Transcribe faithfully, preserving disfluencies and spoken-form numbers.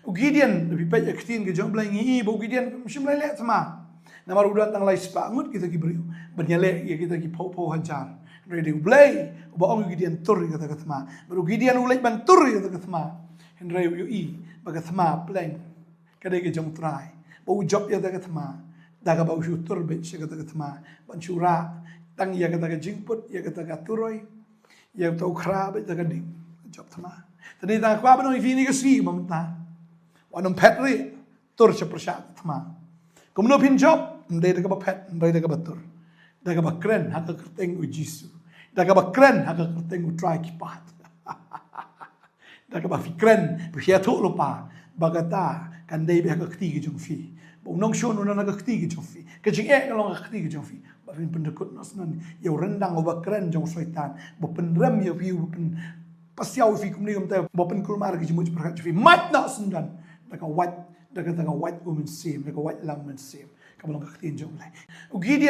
U Gideon, da phi peit ïa ka ktien ka jong U Blei ngi i ba u Gideon um shym la leh thma. Namar u don tang lai spah ngut kita ki briew ban ïaleh ïa kita ki phew phew hajar. Hynrei dei U Blei uba ong ïa u Gideon tur ïa kata ka thma. Bad u Gideon u leit ban tur ïa kata ka thma. Hynrei u ïohi ba ka thma pleng ka dei ka jong U Trai. Ba u jop ïa kata ka thma da kaba u shu tur beit sha kata ka thma ban shu rah tang ïa kata ka jingput, ïa kata ka turoi, ïa kata u khra beit da ka ding. Jop thma. Te ngi tang kwah ban ong ïa phi kane ka sngi ba mynta, wat nym phet rieh, tur sha pyrshah ka thma. Kumno phin jop? Ym dei da kaba phet, ym dei da kaba tur, da kaba kren ha ka kyrteng U Jisu, da kaba kren ha ka kyrteng U Trai ki paid. Da kaba phi kren, phi ïathuh lypa ba kata kan dei beit ha ka kti ka jong phi. Ba u nongshun u don ha ka kti ka jong phi. Ka jingeh ka long ha ka kti ka jong phi. Ba phin pyndykut noh syndon ïa u ryndang uba kren jong u Soitan, ba pynrem ïa phi, ba pynpasiaw ïa phi kumne kumtai, ba pynkulmar ïa ka jingmut jingpyrkhat jong phi. Mait noh syndon da ka wait, da kata ka wait U Mynsiem, da ka waitlam U Mynsiem kaba long ka ktien jong U Blei. U Gideon